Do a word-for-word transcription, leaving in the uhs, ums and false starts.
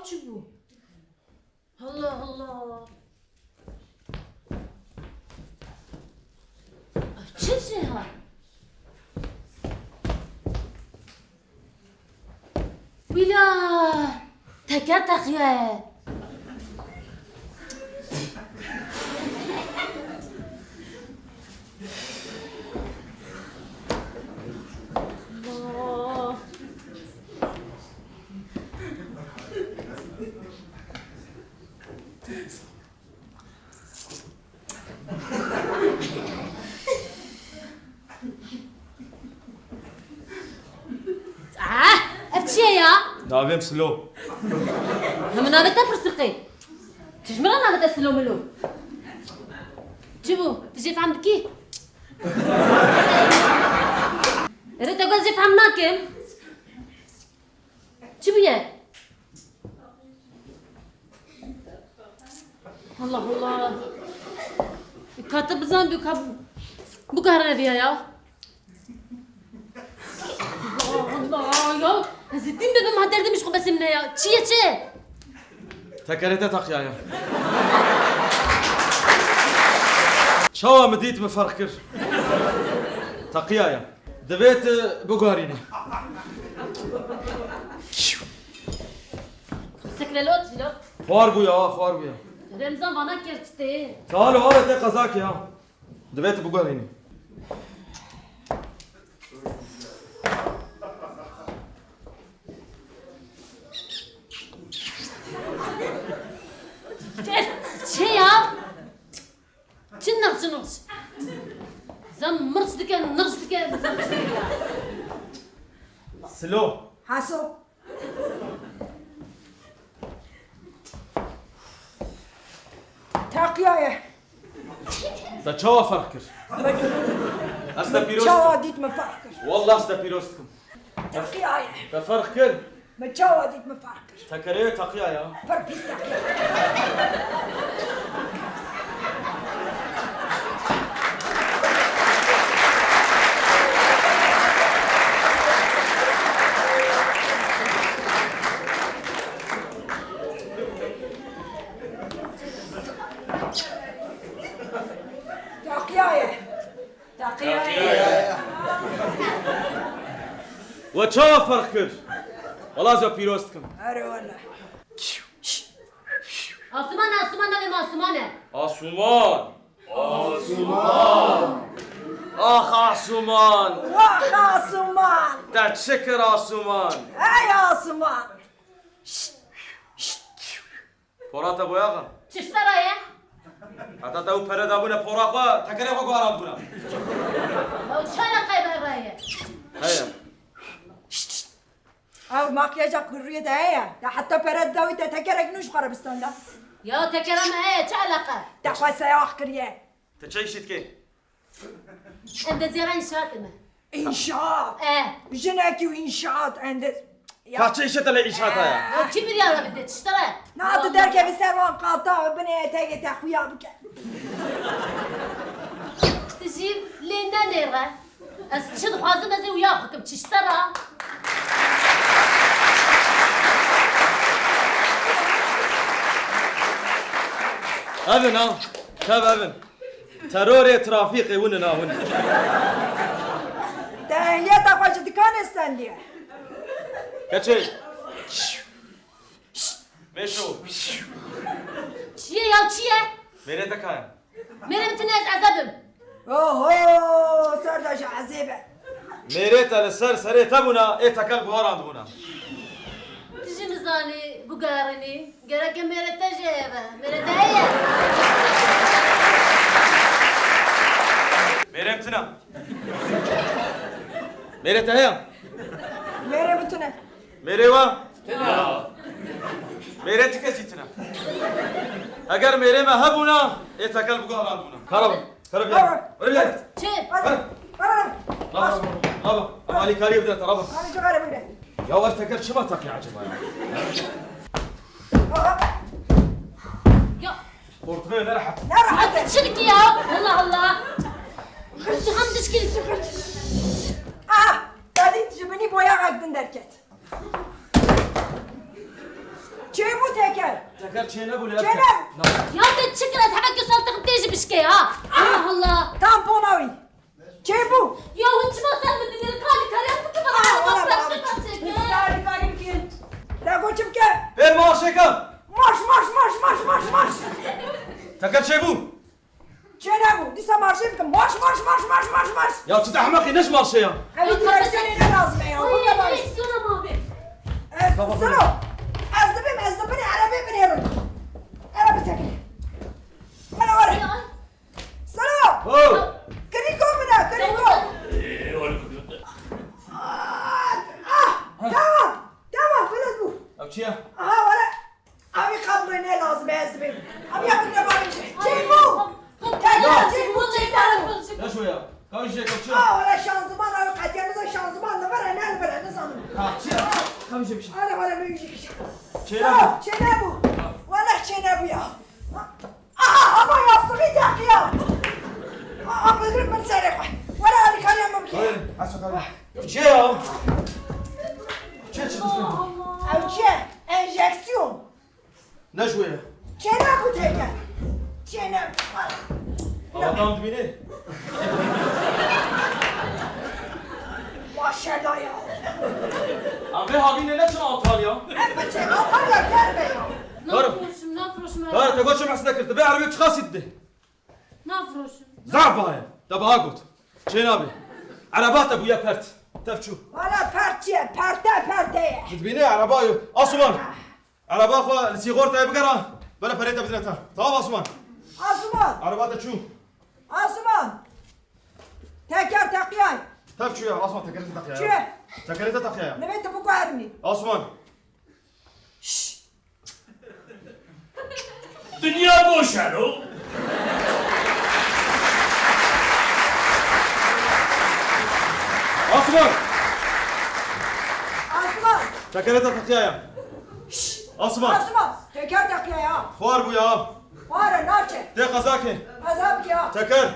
Çi bû? Allah Allah. Ay, çi jê ha? Wîla, teker teqiyaye. Allah. Ah, ev çi ye ya? Navê min Silo. Hemû navê te pirsiqê. Tu ji min re navê te Silo Milo. Çi bû? Tu jê fehm dikî? Erê te got jê fehm nakim. Çi bûye? Allah Allah. Ka te bizanibû ka biguherîne vêya ya. Allah Allah ya. Ez ê dîn bibim ha derdê min ji xwe besê min e ya. Çi ye çi? Tekerê te teqiyaye. Çawa min dît, min ferq kir. Teqiyaye. Divê tu biguherînî. Siklelot jî lo. Xwar bû ya, xwar bû ya. Remzan vana kir çi tê? Kalo, hala te qezakê ha. Divê tu biguherînî. Çi ya? Çi nirç nirç? Zem mirç dike, nirç dike, zem çi dike? Silo. Haso. Teqiyaye. Te çawa ferq kir? Ez te pîroz dikim. Çawa dît min ferq kir. Wallah ez te pîroz dikim. Teqiyaye. Te ferq kir. Me çawa dît min ferq kir. Tekerê wê teqiya ya. Pir pîs teqiya. Teqiya ye. Teqiya ye. We çawa ferq kir? Wala ez we pîroz dikim. Erê wele. Asuman, Asuman, navê min Asuman e. Asuman. Asuman. Ax Asuman. Wax Asuman. Te çi kir Asuman? Hey Asuman. Pora te boyaxa? Çi ji te re ye? Heta te ew pere dabûne pora xwe, tekerê xwe guherandibûne. Ew çi eleqeyê me re ye? Heye. Ew makyaja ku rûyê te heye. Te heta pere dawî te tekerek nû ji xwe re bistanda. Ya tekera me heye, çi eleqe? Te xwe seyax kiriye. Te çi îşî dikê? Endeziyara înşaatê me. Înşaat? E. Jinekî û înşaat endez-, ya. Ka çi îşê te lê înşaata ye? Ya kî biryara bide, çi ji te re? Na tu derkevî ser wan qata û binê etegê te xuya bike. Tu jî lê nenêre. Ez çi dixwazim ez ê wiya xwe kim, çi ji te re? Evin ha, tev evin. Terorê trafîqê hûn in a hûn. Te ehliyeta xwe ji dikanê stendiye. Keçê. Mêşo. Çi ye ya, çi ye? Mêrê te ka ye? Mêrê min tune, ez ezeb im. Oho, ser de ji ezêb e. Mêrê te li ser serê te bûna, ê tekel guherandibûna. Tu jî nizanî, biguherînî. Gereke mêrê te jî heye be. Mêrê te heye? Mêrê min tune. Mêrê te heye? Mêrê min tune. Mêrê we? Tune. Mêrê ti kesî tune. Eger mêrê me hebûna, ê tekel biguherandibûna. Kara bin. Kara bin. Kara bin. Kara bin. Çi? Kara bin. Kara bin. Lava, lava, lava. Em alîkariyê bidin te, lava. Hadi cigara bile. Ya ev teker çima teqî acaba ya? Ya. Portföyü ne rahat. Ne rahat. Hadi çi dikî ya? Allah Allah. Hadi hem dişkî. Ah, dadî ji binî boyaxek din derket. Çê Ger çênebû lê Çêne! Na. Ya te çi kir ez hemekî saltixim tê jî bişkê ha. Allah Allah. Tampona wî. Çêbû. Ya hûn çima ser min dinêrin? Kalî kariya min kir bana. Wala bana. Sarî karî bikin. Te got çi bike? Pêr marşê ke. Marş, marş, marş, marş, marş, marş. Teker çêbû. Çênebû. Dîsa marşê bikim. Marş, marş, marş, marş, marş, marş. Ya çi te ehmeqî, ne ji marşê ya? Evî direksiyonê ne lazim e ya. Oy, direksiyona ma be. Ez, Silo. Ez dibim, ez dibim, erebê binêrim. Erebê sekine. Were, were. Silo. Ho. Kirîko min e, kirîko. Ah, ah, tamam. Tamam, filan bû. Ev çi ye? Aha, were. Abi kabloyu ne lazım ezbim. Abi yapın da bana şey. Çêbû. Çêbû, çêbû, çêbû. Ne şu ya? Kaç şey kaçıyor? Aa, öyle şanzıman abi, kaçamıza şanzıman da var, ne var, ne sanırım. Ha, şey. Kaç şey bir şey. Ara bana müzik. Çênebû. Çênebû. Wala çênebû ya. Aha, ama yastığı tak ya. Aa, bıdırıp ben sere koy. Wala alikariya mümkün. Hayır, aç bakalım. Çi ya? Çi çıktı? Ev çi? Enjeksiyon. Ne şu ya? Çênebû teke. Çênebû. Ama tam dibine. Maşallah ya. Abi habine ne çi atar ya? Hep bir şey atar ya, gelme ya. Nafiroşim, nafiroşim. Kar te goçum hasta kirdi. Be arabê çıkasitdi. Nafiroşim. Zaf baye. Te baha got. Çênabê. Ereba te bûye pert. Tev çû. Wala pert çi ye? Perte, perte ye. Dibînê ereba yo. Asuman. Ereba xwe li sîgortayê bigera. Bele perê te bidine te. Tamam Asuman. Asuman. Ereba te çû. Asuman. Teker teqiyay. Tev çû ya. Asuman tekerê te teqiya ya. Çi? Tekerê te teqiya ya. Nebe tu biguherînî. Asuman. Şşş. Dinya boş e lo. Asuman! Asuman! Tekerê te teqiya ya. Şşş! Asuman! Asuman! Teker teqiya ya. Xwar bû ya. Xwar e, naçe. Tê qeza ke. Qeza bike ya. Teker.